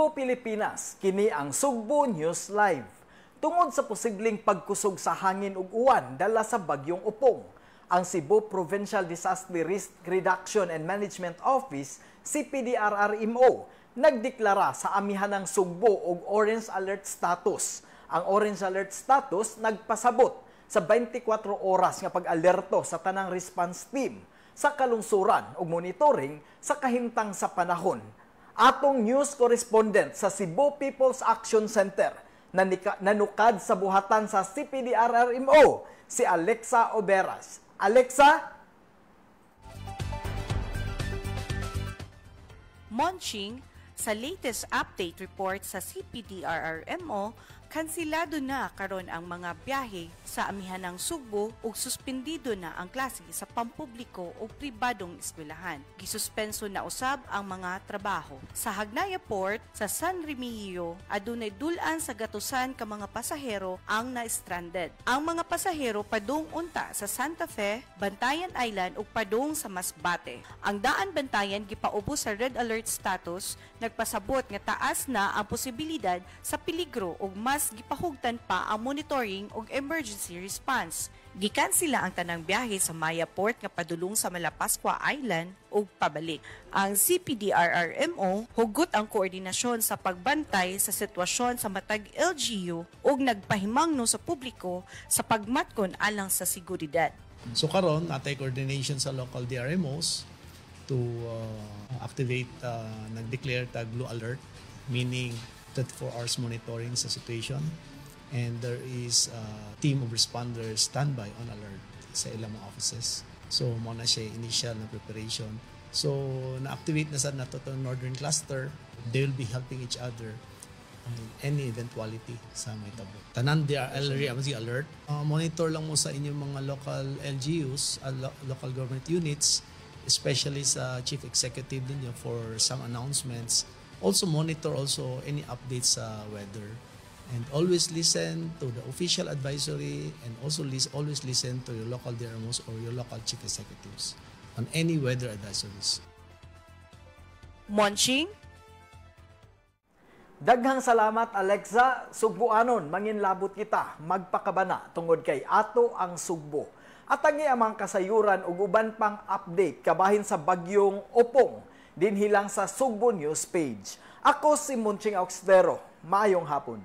Sugbo, Pilipinas, kini ang Sugbo News Live. Tungod sa posibleng pagkusog sa hangin ug uwan dala sa bagyong Opong, ang Cebu Provincial Disaster Risk Reduction and Management Office, CPDRRMO, nagdeklara sa amihanang Sugbo og Orange Alert status. Ang Orange Alert status nagpasabot sa 24 oras nga pag-alerto sa tanang response team sa kalungsuran ug monitoring sa kahimtang sa panahon. Atong news correspondent sa Cebu People's Action Center nanukad sa buhatan sa CPDRRMO, si Alexa Oberas. Alexa? Monching, sa latest update report sa CPDRRMO, kansilado na karon ang mga biyahe sa amihanang Sugbo ug suspendido na ang klase sa pampubliko o pribadong eskwelahan. Gisuspenso na usab ang mga trabaho. Sa Hagnaya Port sa San Remigio, adunay dul-an sa gatusan ka mga pasahero ang na-stranded. Ang mga pasahero padung unta sa Santa Fe, Bantayan Island ug padung sa Masbate. Ang Daan Bantayan gipaubos sa red alert status, nagpasabot nga taas na ang posibilidad sa peligro ug mas gipahugtan pa ang monitoring ug emergency response. Gikansela ang tanang biyahe sa Maya Port nga padulong sa Malapascua Island ug pabalik. Ang CPDRRMO hugot ang koordinasyon sa pagbantay sa sitwasyon sa matag LGU ug nagpahimangno sa publiko sa pagmatkon alang sa seguridad. So karon natay coordination sa local DRMOs to activate, nag-declare tag blue alert, meaning 24 hours monitoring sa situation, and there is a team of responders standby on alert sa ilang mga offices. So mo na siya initial na preparation. So na-activate na sa nato to northern cluster. They will be helping each other in any eventuality sa may tabo. Tanan DRL alert. Monitor lang mo sa inyong mga local LGUs, local government units, especially sa chief executive ninyo for some announcements. Also monitor also any updates sa weather, and always listen to the official advisory, and also always listen to your local DRMOs or your local chief executives on any weather advisories. Monching? Daghang salamat, Alexa. Sugbuanon, manginlabot kita, magpakabana tungod kay ato ang Sugbo. Atangi ang mga kasayuran ug uban pang update kabahin sa bagyong Opong dinhi lang sa Sugbo News page. Ako si Monching Auxtero. Maayong hapon.